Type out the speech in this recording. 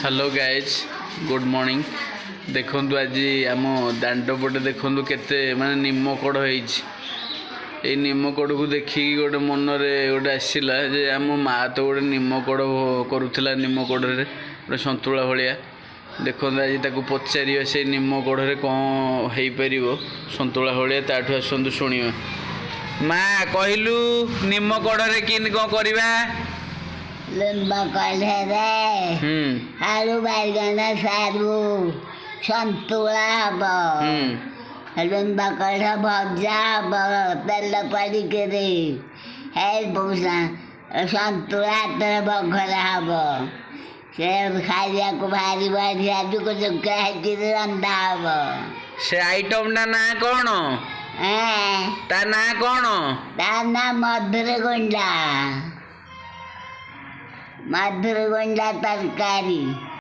Hello guys, good morning. ଦେଖନ୍ତୁ, ଆଜି ଆମ ଦାଣ୍ଡ ପଟେ ଦେଖନ୍ତୁ କେତେ ମାନେ ନିମ କଢ଼ ହେଇଛି। ଏଇ ନିମ କଢ଼କୁ ଦେଖିକି ଗୋଟେ ମନରେ ଗୋଟେ ଆସିଲା ଯେ ଆମ ମା ତ ଗୋଟେ ନିମ କଢ଼ କରୁଥିଲା, ନିମ କଢ଼ରେ ଗୋଟେ ସନ୍ତୁଳା ଭଳିଆ। ଦେଖନ୍ତୁ, ଆଜି ତାକୁ ପଚାରିବା ସେଇ ନିମ କଢ଼ରେ କ'ଣ ହେଇପାରିବ ସନ୍ତୁଳା ଭଳିଆ। ତାଠୁ ଆସନ୍ତୁ ଶୁଣିବା। ମା, କହିଲୁ, ନିମ କଢ଼ରେ କେମିତି କ'ଣ କରିବା? ଲିମ୍ବ କଢ଼ରେ ଆଳୁ, ବାଇଗଣ, ସାରୁ ସନ୍ତୁଳା ହବ। ଲିମ୍ବ କଢ଼ ଭଜା ହବ ତେଲ ପଡ଼ିକିରି। ହେଇ ସନ୍ତୁଳା ହାତରେ ବଘରା ହବ। ସେ ଖାଇବାକୁ ଭାରି ବଢ଼ିଆ, ଯୁକ ଯୁକା ହେଇକିରି ରନ୍ଧା ହବ। ସେ ଆଇଟମଟା ନାଁ କ'ଣ? ଏଁ? ତା ନାଁ କ'ଣ? ତା ନାଁ ମଧୁର ଗୁଣ୍ଡା, ମଧୁର ଗୁଣ୍ଡା ତରକାରୀ।